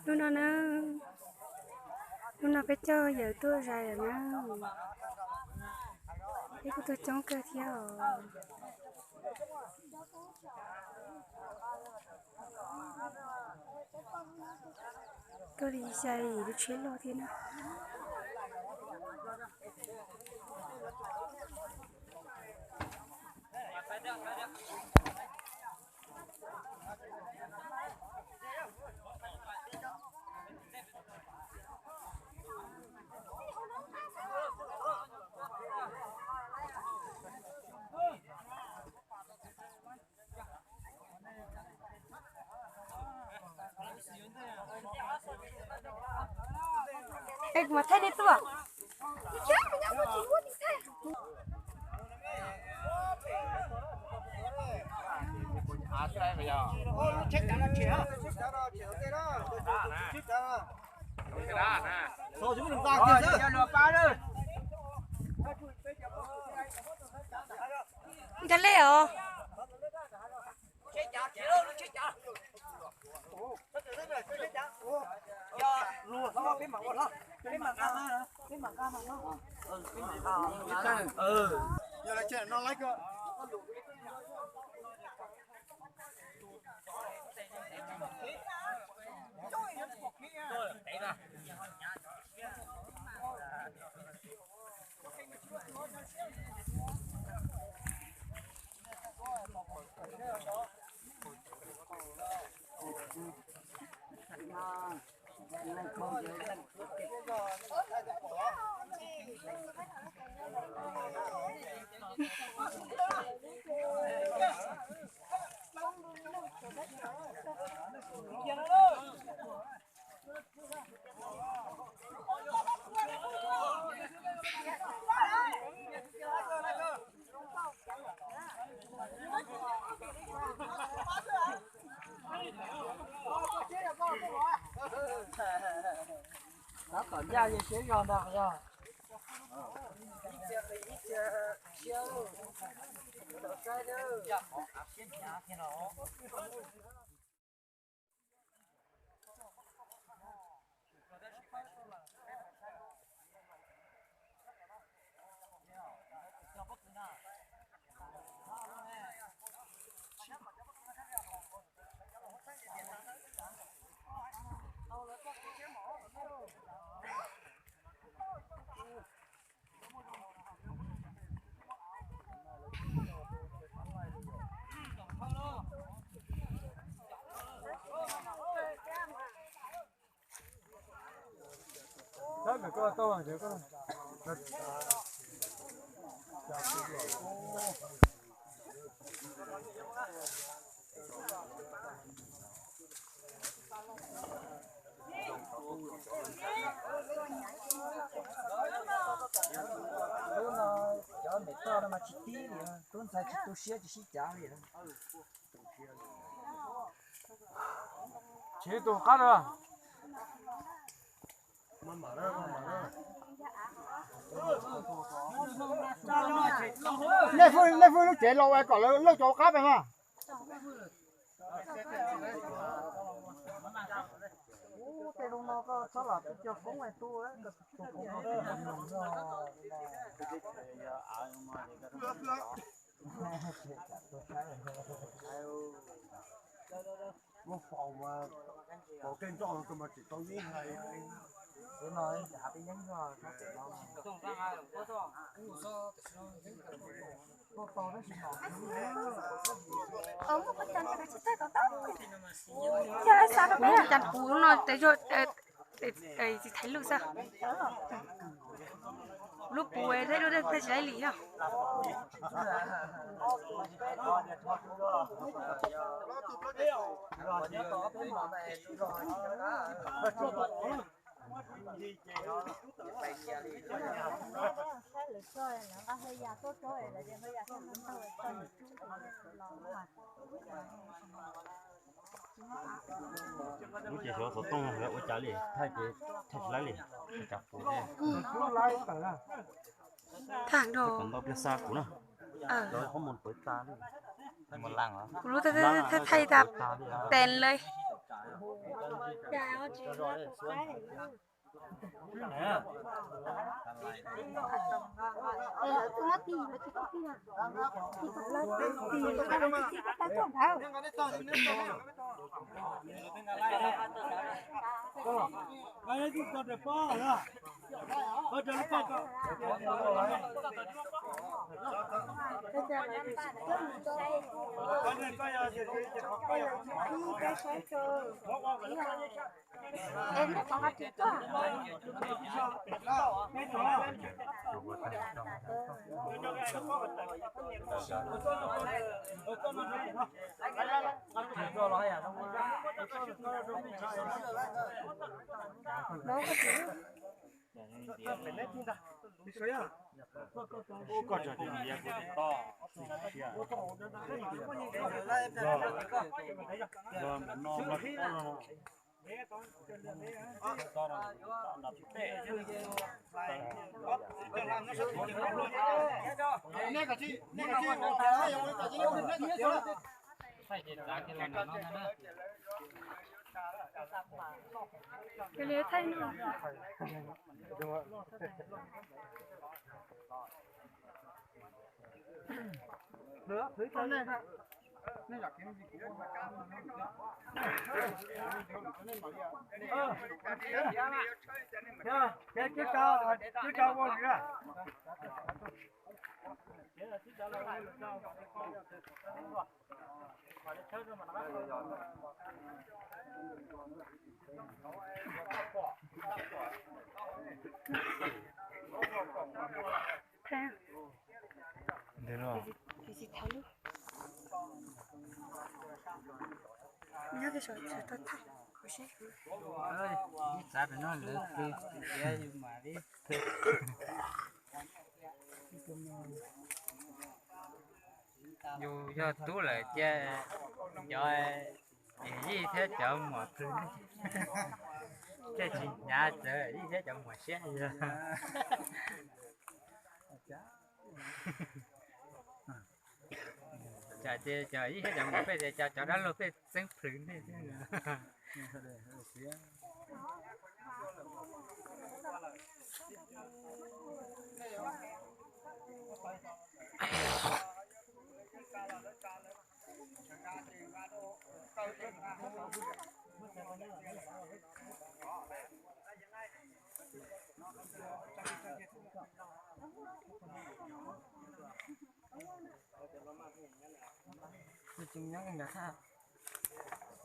Hnub no na, hnub no peb coj yawm tuaj zais lawm na. Peb kuj tuaj coob kawg thiab os. Tuaj li xya yim lub tsheb loj thiab na. Es kuv mam thaij nej tuaj. Nkag lej os. Tab tom ncaj siab zog ntag yog. Tub no, cov niam toj no mas tsis tib li, tub ntxhais tsis tu siab tsis sib cav li. Tsis tus qab na. Nej hwj, nej hwj lub tsev los kom lawv lawj cov qab pem mas. Tej lub no koj txhob lam twb cog koob tu. Muab faus mas, faus tej nroj no mas tsis tau yeeb hais. Cas kuv no tsis thaiv lub xwb. Lub puv thaij lub thaij tsis laib li yog. Lub ces xyov xov tooj ua cas li, thaij ces thaij tsis laib li, cas puv. Thaij nrho. Kom ntau pliag xa kuv na. Lawv qhob mus pawv tas li. Kuv lub thaij thaij tas tes li. Yus yog tub lawm ces cov yij thiab cov muam plhws, thiaj tsis hnyav txawv yij thiab cov muam siab. Tsam ces cov yij thiab cov muam peb tias cov dab laug peb txeeb plhws nej thiab.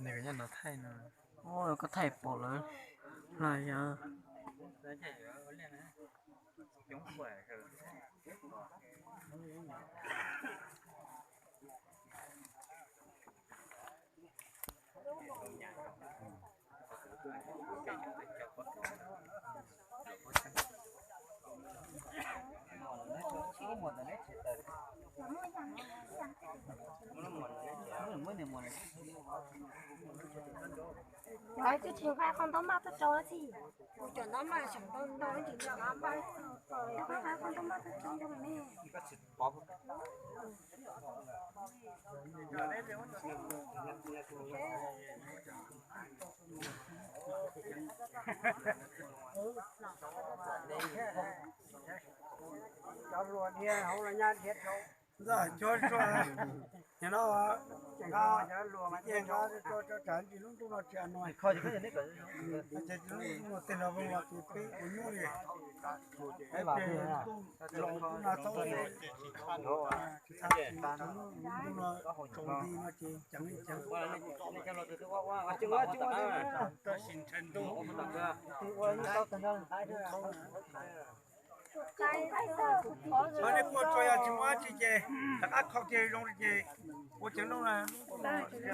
Nws nyob no thaij no. Koj thaij pom lawm los yog? Lawv twb tsis nqa qhov ntaub maj tuaj rau txi. Kuv cov ntaub maj xyov ntau ntau tsis nqa qhov ntaub maj tuaj rau me. Cov hluas dhia hauv los nyab dhia rau. Ntxawm cov tsuas, nim no nqa, ces nqa tso tso tsam ntsis lub ntuj no tsis no. Ces lub ntuj no tej no zoo los ces peb ua nyuaj li. Peb los ntuj no txob li, tsis txhab tsis txhab lub ntuj no tsaus nti no ces ceev li ceev. Qhov nej kuaj tsuas yog tsis muaj dab tsi ces rov qab kho kiag zoo li ces ua ceev lub na. Twb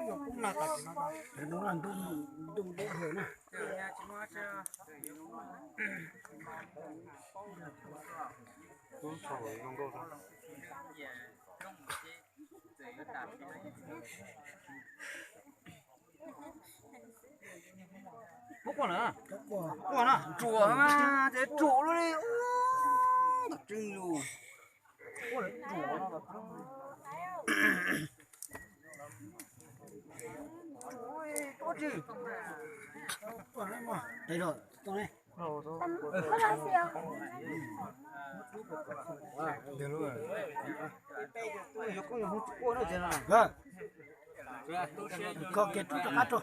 yuav kub na tas ces no ces no ntuj ntuj ntuj hwm na. Puab quaj na, quaj na, ruam mas ces ruam lub li, tom tseeb yus. Ruam no, ruam, Twb. Tes los tau ne. Koj kiag rub rov qab rau.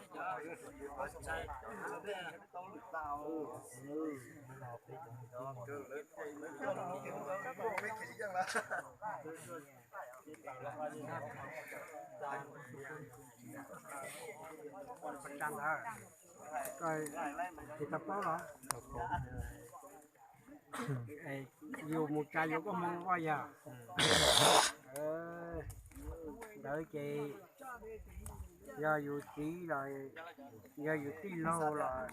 Tsis tau paub los? Yus mus tsa yuav koj hmoo ua yog. Ntawd ces yog yus txiv los yog yus tij laug los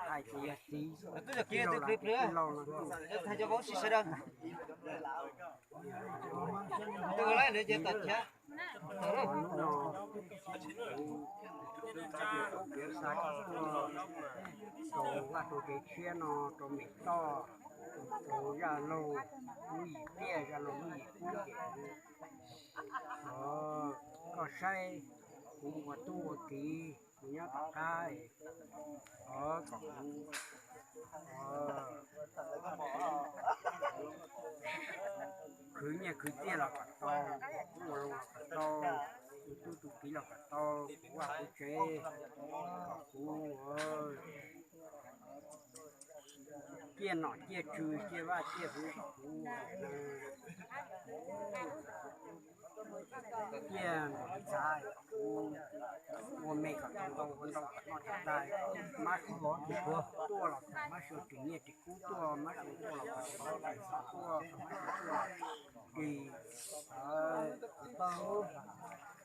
hais tias yog txiv, tij laug los tij laug no. Hnub no kuv xa rau vaj rau tsev tshiab no rau Mem Toj, rau Zaj Laug lub yim tiaj, Zaj Laug lub yim kub ces, o, koj saib kuv ua tub ua kiv, kuv nyob tom qab, o, kom kuv khwv nyiaj khwv txiaj los kom tau, ua zoo los kom tau, tus tub tus kiv los kom tau, kuv vaj kuv tsev, kom kuv ciaj nom ciaj tswv ciaj vaj ciaj huv kom kuv ciaj npaum li cas, kuv ua me kom tau ntau, ua ntau kom noj tag, mab su tuaj los kom mab su ris nyiaj ris kub tuaj, mab su tuaj los kom ris nyiaj ris kub tuaj, mab su tuaj los ris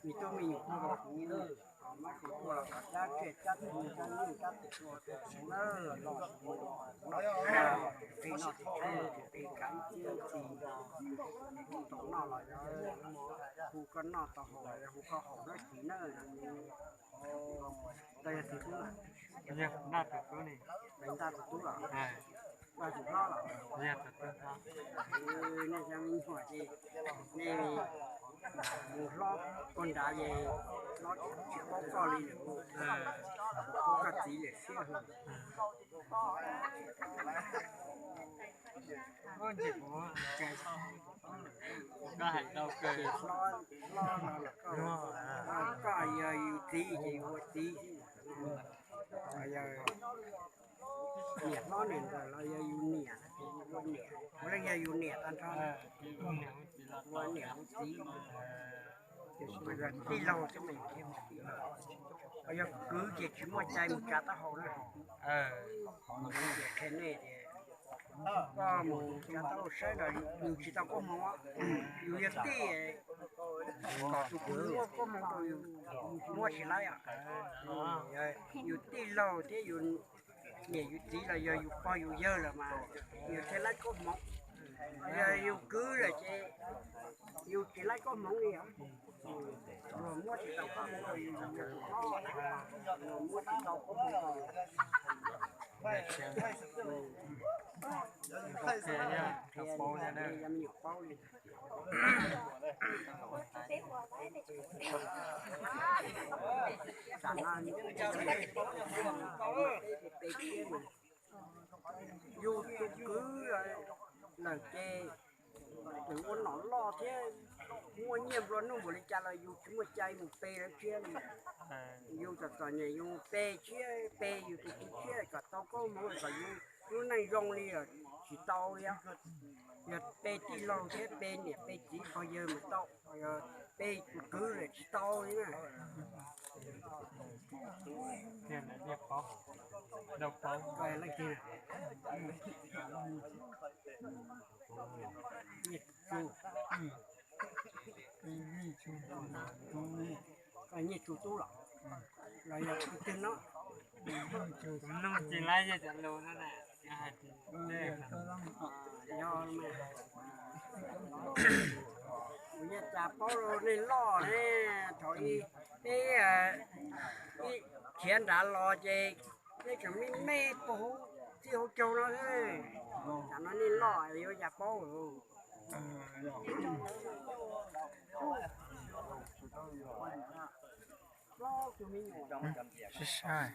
me tub me nyuam tuaj rau kuv, mab su tuaj los kom cab tsiaj cab txhu cab nyiaj cab txhu tuaj rau kuv na, noj tsis noj tsis tshuaj tsis qi kav txi, tau noj los yog hu koj noj, tau haus los yog hu koj haus dab tsi na. Tau yog tus tub, Ntaj tus tub, Ntaj tus tub los, Ntaj tus hlob los, nej cov me nyuam ces nej mus hlob koj nrad ces hlob tsis paub koj li lawm, paub koj txiv lawm siab. Koj hais tau kawg. Hlob no los koj, koj yog yus txiv ces yus ua txiv xwb. Yog niam hlob niam ntxawm los yog yus niam, ua niam, ua leej yog yus niam tag nrho, ua niam ua txiv. Ces yog tij laug xwb mas yus thiaj mus txiv. Ho yog kwv ces tsis muaj cai mus tsa taub hau na. Tias qhia nej tias koj mus tsa taub hau saib los yus tsis tau koob hmoov, yus yog tij, kom tus kwv muab koob hmoov rau yus, muab tsis laib os. Yus tij laug thiab yus niam yus txiv los yog yus pog yus yawg lawm mas yus thiaj laib koob hmoov. Yog yus kwv lawm ces yus tsis laib koob hmoov li os. Luag muab tsis tau koob hmoov rau yus, yus tus hlob, luag muab tsis tau koob hmoov rau yus. Qhia me nyuam paub li. Tam no yus tus kwv lawm ces tseem ua nom loj thiab, muaj nyiaj nplua nuj npaum li cas los yus tsis muaj cai mus pe lawv tshiab li. Yus txom txom nyem yus pe tshiab, pe yus tus kwv tshiab kom tau koob hmoov kom yus lub neej zoo li os, tsis tau li. Yog pe tij laug thiab pe niam pe txiv pog yawg mas tau, yog pe tus kwv lawm tsis tau li na. Nyiaj tsu tub los, los yog tus twg no? Nug tsis laib yog cov lus no na. Yog, kuv yeej tsis paub li, nej loj ne, thaum ub peb ib khiav nrad los ces peb tseem me me puag hauv txij hauv caug no xwb. Tam no nej loj yuav cas paub. Saib saib.